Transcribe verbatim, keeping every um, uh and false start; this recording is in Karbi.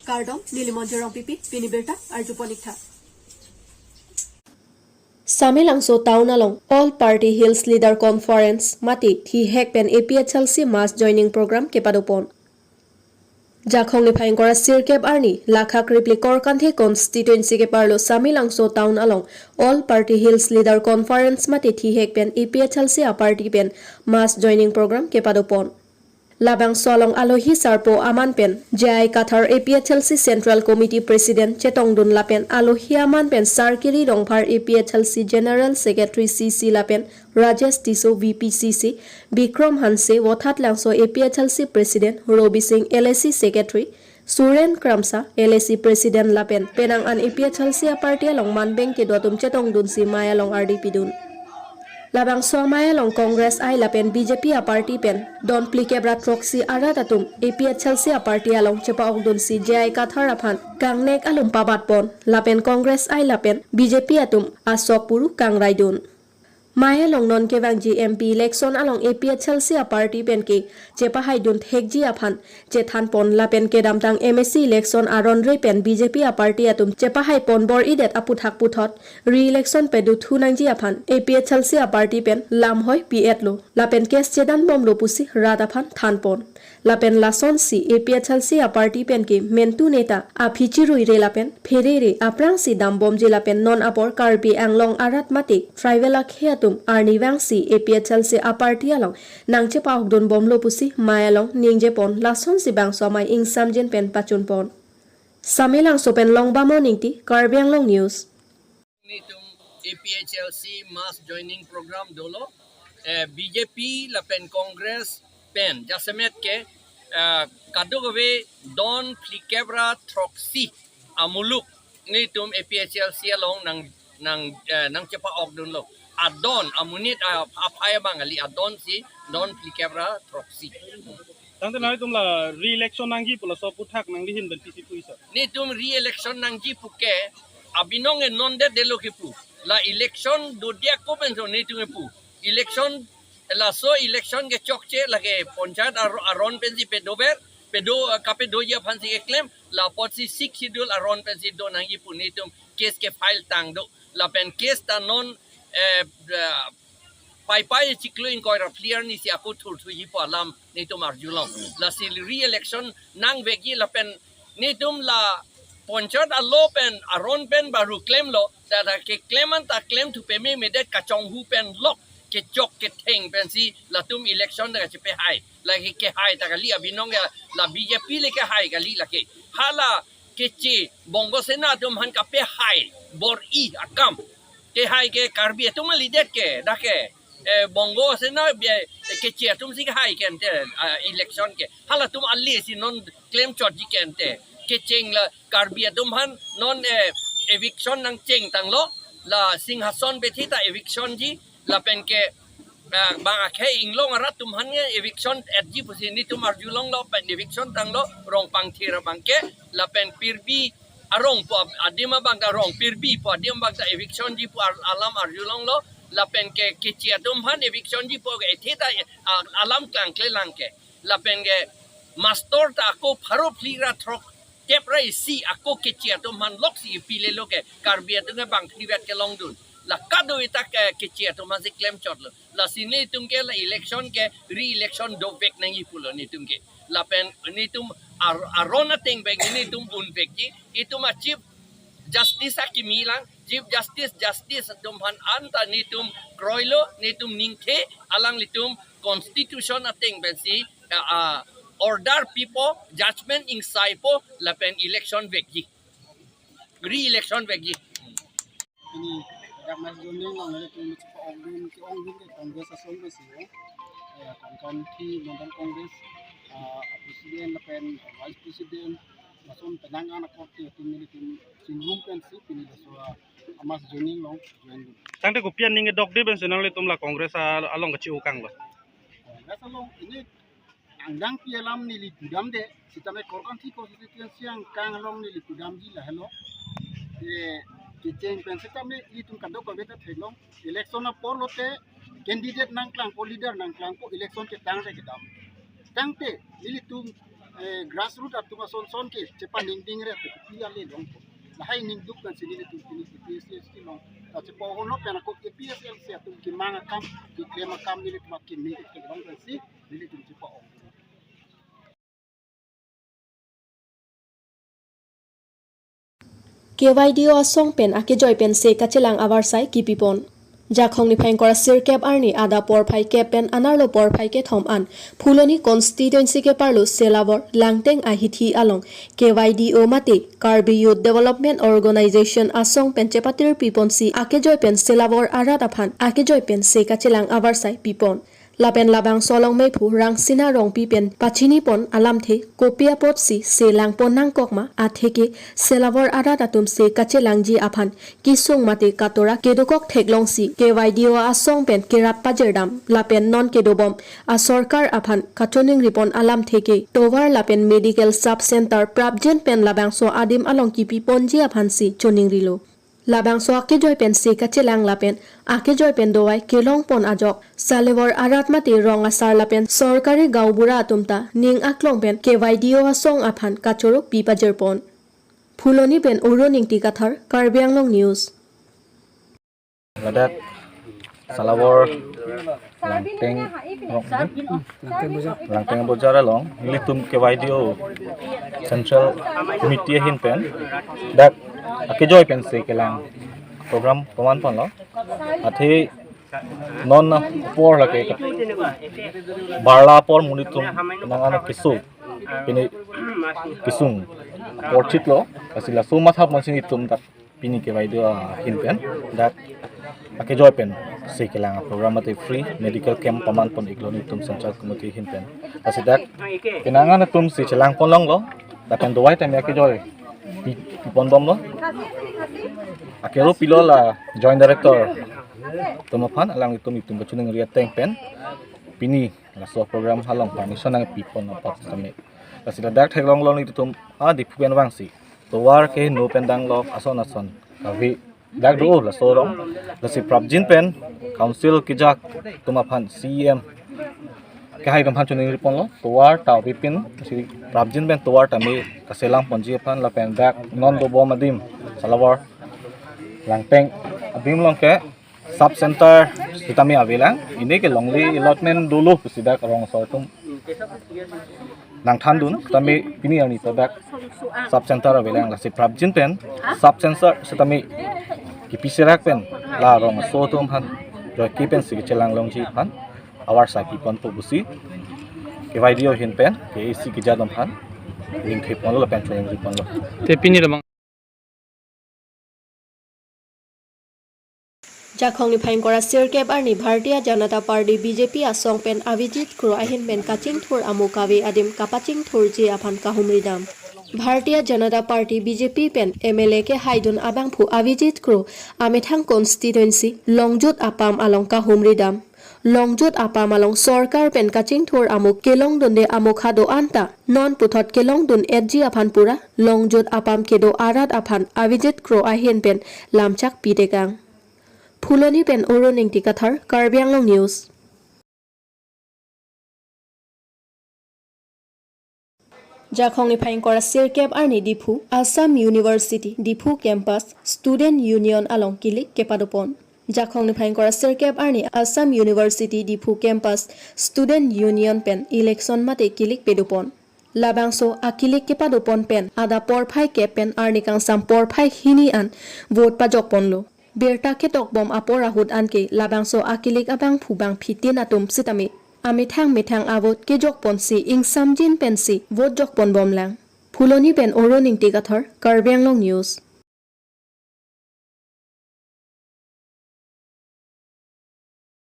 Kardom, neli Monjir Rongpipi, pini birta arjupon ik tha. Samelangso town along All Party Hills Leader Conference mate thihek pen A P H L C mass joining program kepadopon. Jakhong niphai ingkoi ra sirkep arni, lakha krip phli Korkanthi constituency keparlo Samelangso town along All Party Hills Leader Conference mate thihek pen A P H L C aparty pen mass joining program kepadopon. Labangso along alohi sarpo aman pen J I Kathar A P H L C Central Committee President chetongdun lapen alohi aman pen Sarkiri Rongphar A P H L C General Secretary C C lapen Rajesh Tisso V P C C, Bikram Hanse Vothatlangso A P H L C President, Robi Singh L A C Secretary, Suren Kramsa L A C President lapen penang an A P H L C aparty along manbeng kedo atum chetongdunsi mei along ardi pidun. Labangso amei along Congress I lapen B J P aparty pen don phlikep ra throksi arat atum A P H L C aparty along chepa-okdunsi J I Kathar aphan kangnek alum pabatpon lapen Congress I lapen B J P atum asok puru kangraidun. Mei along non kevangji M P election along A P H L C aparty pen ke chepahaidun thekji aphan chethanpon lapen kedamtang M A C election aron re pen B J P aparty atum chepahaipon bor-idet aputhak puthot re-election pedothu nangji aphan A P H L C aparty pen lamhoi pi-etlo lapen case chedanbomlo pusi rat aphan thanpon. Lapen lasonsi A P H L C aparty pen ke mentu neta aphi chirui re lapen phere re aphrangsi dambomji lapen non apor Karbi Anglong arat mate tribal akhei atum arnivangsi A P H L C aparty along nangchepa-okdunbomlo pusi mei along ningjepon, lasonsi bangso amei ingsamjin pen pachunpon. Samelangso pen Longbamon Ingti, Karbi Anglong News. Netum A P H L C mass joining program dolo, eh, B J P lapen Congress pen jasemet ke, eh, kadokave don phlikep ra throksi amuluk netum A P H L C along nang nang, eh, nangchepa-okdunlo. Adon amonit a-, aphai abang kali, adonsi don phlikep ra throksi. Tangte nangtum la re-election nangji pu laso aputhak nangli ahin pen pisi pu, sir? Netum re-election nangji puke abinong e non det delo kipu. La election dodiya ko penso netum epu. Election, laso election kechokche lake panchayat ar-, aron pensi pedover, pedo, kapedoji aphansi keklem, la apotsi Sixth Schedule aron pensi do nangji pu netum case ke-file tang do. Lapen case ta non, eh, eh, Paipai chiklo ingkoi ra phli arnisi ako thurthuji pu alam netum arjulong. Lasi re-election nangvekji lapen netum la panchayat alo pen aron pen baru klemlo, tata keklem anta klemthu pememedet kachonghu pen lok kechok ketheng pensi latum election ta kachepehai. Lake kehai ta kali abinong ya, la B J P le kehai kali lake. Hala keche Bongo Sena atum aphan kapehai bor-i akam. Kehai ke Karbi atum kalidet ke, dak ke, eh, Bongo Sena bia, eh, keche atumsi kehai ke ante, ah, election ke. Halatum alesi non klemchotji ke ante. Kecheng la Karbi atum aphan non, eh, eviction nangcheng tanglo, la Singhason bethi ta eviction ji, lapen ke, ah, bang akhei inglong arat atum aphan ke eviction etji pusi netum arjulonglo pen eviction tanglo, Rongpangthir abang ke, lapen Pirbi arong pu adim abang ta, Rongpirbi pu adim abang ta eviction ji pu ar-, alam arjulonglo, lapen ke keche atum aphan eviction ji pu ethe ta, ah, alam klangklelang ke. Lapen ke master ta ako pharo phli ra throkkep ra isi ako keche atum aphan loksi pilelo ke Karbi atum ke bang phlivet kelongdun. La kadokave ta ke keche atum aphansi klemchotlo. Lasi netum ke la election ke re-election dovek nangji pulo netum ke. Lapen netum ar-, aron ateng bek netum unvekji, itum a-Chief Justice akimi lang, Chief Justice, Justice atum aphan anta netum kroilo, netum ningthe, alanglitum constitution ateng pensi, ah, ah, order pipo, judgment ingsaipo, lapen election vekji. Re-election vekji. Pini dak mass joining along nelitum chepa-okdun ke-ongdun ke Congress ason pensi, eh, Korkanthi Mandal Congress, ah, President lapen Vice President, lason penang an akorte atum nelitum chingrum pensi pini laso, ah, mass joining along join dun. Tangte kopi aning kedokde pensi nanglitum la Congress a-, along kachi-o kanglo? Congress along ili angdengpi alam neli pudamde, sitame Korkanthi constituency angkang along neli pudamji lahelo. Eh, kecheng pen sitame ilitum kadokave ta theklong. Election apor lote candidate nangklangpo, leader nangklangpo, election ketang te kedam. Tangte ilitum, Eh, grassroot atum ason son ke chepaningding re, te pi ale long. Lahai ningduk kan si nelitum pini ke P S C S T long. Ta chepa-ono pen ako ke P S L C atum kemang akam, keklem akam nelitum akimi ke long kan si nelitum chepa-o. K Y D O asong pen akejoi pensi kachelang avarsai kipipon. Jakhong niphai ingkoi ra sirkep arni adap porphai kep pen anerlo porphai kethom an Phuloni constituency keparlo Selawor Langteng ahithi along K Y D O mate Karbi Youth Development Organization asong pen chepatir piponsi akejoi pen Selawor arat aphan akejoi pensi kachelang avarsai pipon. Lapen labangso along mephu Rangsina Rongpi pen pachinipon alamthe kopi apotsi se langpon nangkok ma, atheke Selawor arat atum se kachelangji aphan kesung mate katora kedokok theklongsi K Y D O asong pen kerap pajirdam lapen non kedobom asorkar aphan kachoningripon alamthe ke tovar lapen medical sub center prapjin pen labangso adim along kipiponji aphansi choningrilo. Labangso akejoi pensi kachelang lapen akejoi pen dovai kelongpon ajok Selawor arat mate rong asar lapen sorkari gaonbura atum ta ning aklong pen K Y D O asong aphan kachoro pipajirpon. Phuloni pen Arun Ingti Kathar, Karbi Anglong News. Ladak Selawor Langteng, Langteng Bojar along nelitum K Y D O Central Committee ahin pen dak akejoi pensi kelang program pamanponlo. Athe non apor lake barla apor monit atum nang ano keso pini kesung apor chitlo, lasi laso mathaponsi nelitum dak pini K Y D O ahin pen dak akejoi pensi kelang program mate free medical camp pamanpon-iklo nelitum Central Committee ahin pen. Lasi dak kenangan atumsi chelangpon longlo, lapen dovai tame akejoi pi, piponbomlo. Akero pilo la Joint Director atum aphan, alanglitum nelitum kachoningri ateng pen pini laso program along permission nangpipon apot tame. Lasi ladak theklonglo nelitum a Diphu pen vangsi tovar kehingno pen danglo ason ason kave dak do laso rong. Lasi prapjin pen council kejak atum aphan, C E M kehai atum aphan choningriponlo, tovar ta avepin, lasi prapjin pen tovar tame kaselangponji aphan lapen dak non dobom adim Selawor Langteng adim along ke sub center sitame avelang, pini ke longle allotment dolo pusi dak rong asar atum nangthandun, tame pini arni ta dak sub center avelang, lasi prapjin pen sub center sitame kipi serak pen la rong aso atum aphan joike pensi kachelang longji aphan avarsai piponpo pusi K Y D O ahin pen K A C kejadom aphan ningtheponlo lapen choningriponlo. Te pini labang Jakhong niphai ingkoi ra sirkep arni Bharatiya Janata Party, B J P asong pen Avijit Kro ahin pen kachingthur amo kave adim kapachingthurji aphan kahumridam. Bharatiya Janata Party, B J P pen M L A kehaidun abangphu Avijit Kro amethang constituency Longjut apam along kahumridam. Longjut apam along sorkar pen kachingthur amo kelongdunde amokha do-an ta non puthot kelongdun-etji aphan pura Longjut apam kedo arat aphan Avijit Kro ahin pen lamchak pitekang. Phuloni pen Arun Ingti Kathar, Karbi Anglong News. Jakhong niphai ingkoi ra sirkep arni Diphu, Assam University, Diphu Campus, Student Union along kilik kepadopon. Jakhong niphai ingkoi ra sirkep arni Assam University, Diphu Campus, Student Union pen election mate kilik pedopon. Labangso akilik kepadopon pen adap porphai kep pen arni kangsam porphai hini an vote pajokponlo. Birta ketokbom apor ahut anke labangso akilik abangphu bangphitin atum sitame amethang methang a-vote kejokponsi ingsamjin pensi vote jokponbomlang. Phuloni pen Arun Ingti Kathar, Karbi Anglong News.